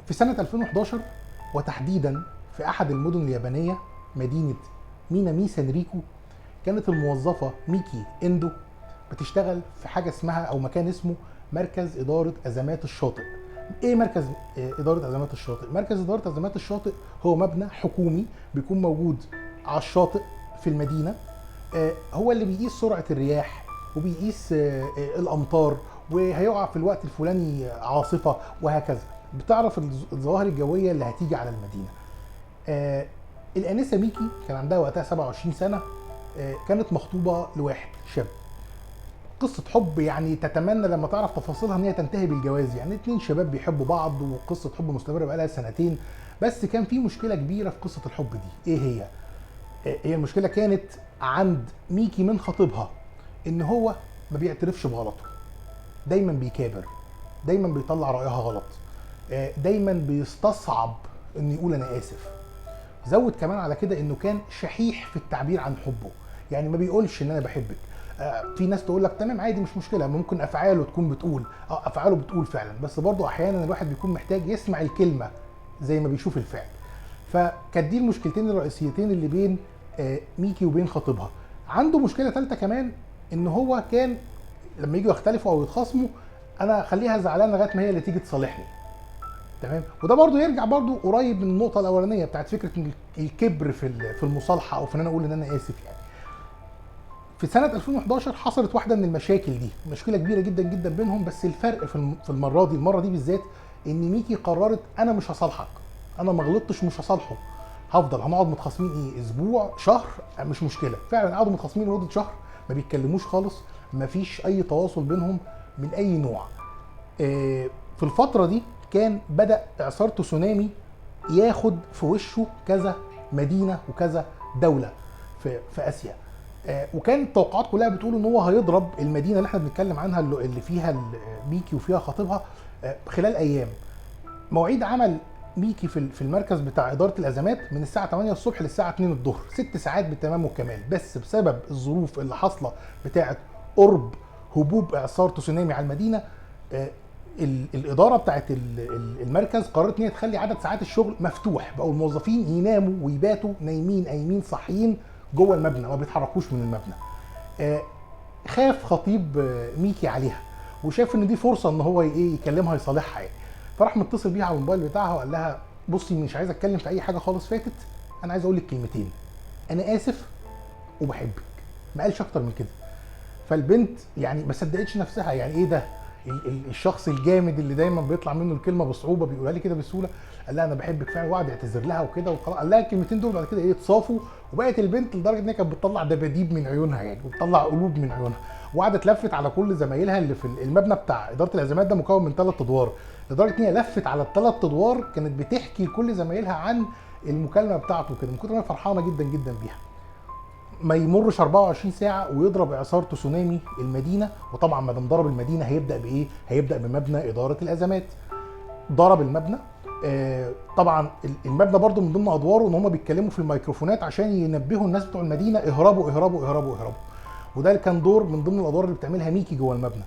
في سنة 2011 وتحديدا في أحد المدن اليابانية مدينة مينامي سانريكو، كانت الموظفة ميكي إندو بتشتغل في حاجة اسمها أو مكان اسمه مركز إدارة أزمات الشاطئ. إيه مركز إدارة أزمات الشاطئ؟ مركز إدارة أزمات الشاطئ هو مبنى حكومي بيكون موجود على الشاطئ في المدينة، هو اللي بيقيس سرعة الرياح وبيقيس الأمطار، وهيقع في الوقت الفلاني عاصفة وهكذا، بتعرف الظواهر الجوية اللي هتيجي على المدينة. الأنسة ميكي كان عندها وقتها 27 سنة، كانت مخطوبة لواحد شاب، قصة حب يعني تتمنى لما تعرف تفاصيلها ان هي تنتهي بالجواز، يعني 2 شباب بيحبوا بعض وقصة حب مستمرة بقالها سنتين. بس كان في مشكلة كبيرة في قصة الحب دي. ايه هي؟ هي المشكلة كانت عند ميكي من خطيبها ان هو ما بيعترفش بغلطه، دايما بيكابر، دايما بيطلع رأيها غلط، دايما بيستصعب انه يقول انا اسف. زود كمان على كده انه كان شحيح في التعبير عن حبه، يعني ما بيقولش ان انا بحبك. في ناس تقول لك تمام عادي مش مشكلة، ممكن افعاله تكون بتقول، افعاله بتقول فعلا، بس برضه احيانا الواحد بيكون محتاج يسمع الكلمة زي ما بيشوف الفعل. فكانت دي المشكلتين الرئيسيتين اللي بين ميكي وبين خطيبها. عنده مشكلة ثالثة كمان، ان هو كان لما يجوا يختلفوا او يتخاصموا انا اخليها زعلانة لغاية ما هي اللي تيجي تصالحني، تمام. وده برضو يرجع برضو قريب من النقطة الاولانية بتاعت فكرة ان الكبر في المصالحة او في ان انا اقول ان انا اسف. يعني في سنة 2011 حصلت واحدة من المشاكل دي، مشكلة كبيرة جدا جدا بينهم، بس الفرق في المرة دي بالذات ان ميكي قررت انا مش هصالحك، انا ما غلطتش مش هصالحه، هفضل هنقعد متخاصمين ايه اسبوع شهر مش مشكلة. فعلا قعدوا متخاصمين لمدة شهر، ما بيتكلموش خالص، ما فيش اي تواصل بينهم من اي نوع. في الفترة دي كان بدأ إعصار تسونامي ياخد في وشه كذا مدينة وكذا دولة في آسيا، وكان التوقعات كلها بتقول إن هو هيضرب المدينة اللي احنا بنتكلم عنها اللي فيها ميكي وفيها خطيبها، خلال أيام. مواعيد عمل ميكي في المركز بتاع إدارة الأزمات من الساعة 8 الصبح للساعة 2 الظهر، 6 ساعات بالتمام والكمال، بس بسبب الظروف اللي حاصلة بتاعة قرب هبوب إعصار تسونامي على المدينة، الإدارة بتاعت المركز قررت إن هي تخلي عدد ساعات الشغل مفتوح، بقوا الموظفين يناموا ويباتوا نايمين قايمين صاحيين جوه المبنى، ما بيتحركوش من المبنى. خاف خطيب ميكي عليها وشاف إن دي فرصة إن هو يكلمها يصالحها يعني، فراح متصل بيها على الموبايل بتاعها وقال لها بصي مش عايز اتكلم في اي حاجة خالص فاتت، انا عايز اقول لك كلمتين، انا اسف وبحبك. ما قالش اكتر من كده. فالبنت يعني ما صدقتش نفسها، يعني ايه ده الشخص الجامد اللي دايما بيطلع منه الكلمة بصعوبة بيقولها لي كده بسهولة، قال لها انا بحبك فعلا، وقعد يعتذر لها وكده وخلاص، قال لها الكلمتين دول. بعد كده ايه اتصافوا، وبقت البنت لدرجة ان هي كانت بتطلع دباديب من عيونها يعني، وبتطلع قلوب من عيونها، وقعدت لفت على كل زمايلها اللي في المبنى بتاع ادارة الازمات ده، مكون من 3 ادوار، لدرجة ان هي لفت على ال3 ادوار كانت بتحكي لكل زمايلها عن المكالمة بتاعته كده، من كتر ما هي فرحانة جدا جدا بيها. ما يمرش 24 ساعة ويضرب اعصار تسونامي المدينة، وطبعا ما دام ضرب المدينة هيبدا بايه؟ هيبدا بمبنى ادارة الازمات. ضرب المبنى، طبعا المبنى برضو من ضمن ادواره ان هم بيتكلموا في الميكروفونات عشان ينبهوا الناس بتوع المدينة اهربوا اهربوا اهربوا اهربوا، وده اللي كان دور من ضمن الادوار اللي بتعملها ميكي جوه المبنى.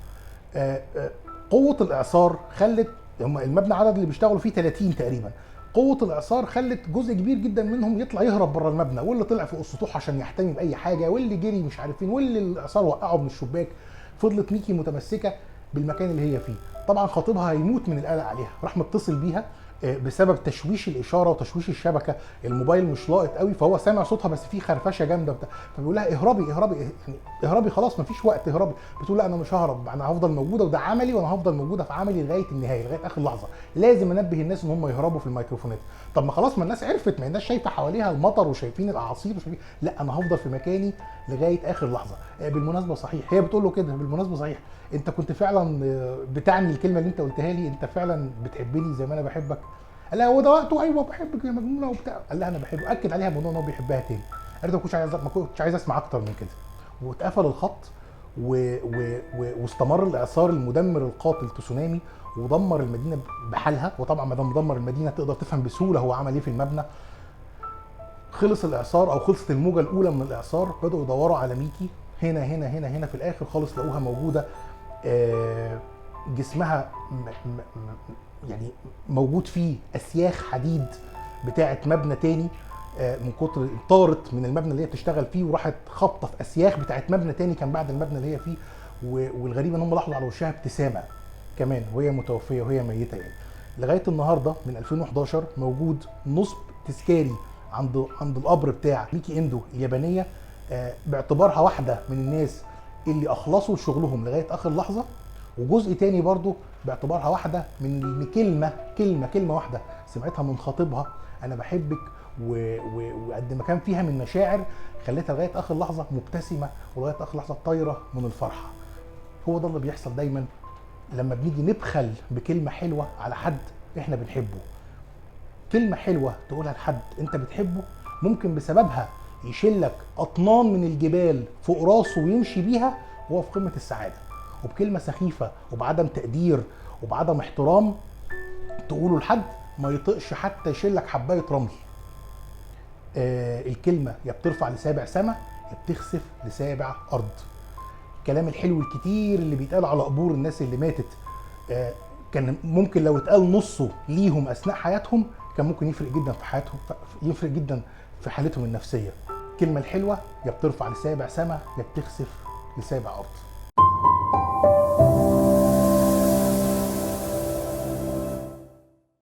قوة الاعصار خلت هم المبنى عدد اللي بيشتغلوا فيه 30 تقريبا، قوة الإعصار خلت جزء كبير جدا منهم يطلع يهرب بره المبنى، واللي طلع فوق السطوح عشان يحتمي بأي حاجة، واللي جري مش عارفين، واللي الإعصار وقعه من الشباك. فضلت ميكي متمسكة بالمكان اللي هي فيه. طبعا خطيبها هيموت من القلق عليها، راح متصل بيها بسبب تشويش الإشارة وتشويش الشبكة، الموبايل مش لاقط قوي، فهو سامع صوتها بس في خرفشة جامدة بتاع، فبيقول لها اهربي اهربي يعني اهربي خلاص مفيش وقت اهربي. بتقول لا انا مش ههرب، انا هفضل موجودة وده عملي، وانا هفضل موجودة في عملي لغاية النهاية لغاية اخر لحظة، لازم انبه الناس ان هم يهربوا في الميكروفونات. طب ما خلاص ما الناس عرفت، ما الناس شايفه حواليها المطر وشايفين الاعاصير وشايفين، لا انا هفضل في مكاني لغاية اخر لحظة. بالمناسبة صحيح هي بتقول له كده، بالمناسبة صحيح انت كنت فعلا بتعني الكلمة اللي انت قلتها لي، انت فعلا بتحبني زي ما انا بحبك. قال لها هو ده وقته؟ ايوه بحبك يا مجنونة وبتاع. قال لها انا بحبه، اكد عليها موضوع ان هو بيحبها تاني. قالت له ما كنتش عايز اسمع اكتر من كده، واتقفل الخط واستمر الاعصار المدمر القاتل تسونامي ودمر المدينة بحالها. وطبعا ما دام دمر المدينة تقدر تفهم بسهولة هو عمل ايه في المبنى. خلص الاعصار او خلصت الموجه الاولى من الاعصار، بداوا يدوروا على ميكي هنا هنا هنا هنا، في الاخر خالص لقوها موجودة، جسمها يعني موجود فيه اسياخ حديد بتاعه مبنى تاني، من كتر طارت من المبنى اللي هي بتشتغل فيه وراحت خابطه في اسياخ بتاعه مبنى تاني كان بعد المبنى اللي هي فيه. والغريب ان هم لاحظوا على وشها ابتسامة كمان وهي متوفيه وهي ميته يعني. لغاية النهارده من 2011 موجود نصب تذكاري عند القبر بتاع ميكي اندو اليابانية، باعتبارها واحدة من الناس اللي اخلصوا شغلهم لغاية اخر لحظة، وجزء تاني برضو باعتبارها واحدة من إن كلمة كلمة كلمة واحدة سمعتها من خطيبها انا بحبك، وقد ما كان فيها من مشاعر خلتها لغاية اخر لحظة مبتسمة ولغاية اخر لحظة طايره من الفرحة. هو ده اللي بيحصل دايما لما بنيجي نبخل بكلمه حلوة على حد احنا بنحبه. كلمة حلوة تقولها لحد انت بتحبه ممكن بسببها يشيلك اطنان من الجبال فوق راسه ويمشي بيها وهو في قمة السعادة. وبكلمه سخيفة وبعدم تقدير وبعدم احترام تقوله لحد ما يطقش حتى يشيلك حبايه رمل. الكلمة يا بترفع لسابع سما يا بتخسف لسابع ارض. الكلام الحلو الكتير اللي بيتقال على قبور الناس اللي ماتت، كان ممكن لو اتقال نصه ليهم اثناء حياتهم كان ممكن يفرق جدا في حياتهم، يفرق جدا في حالتهم النفسية. الكلمة الحلوة يا بترفع لسابع سما يا بتخسف لسابع ارض.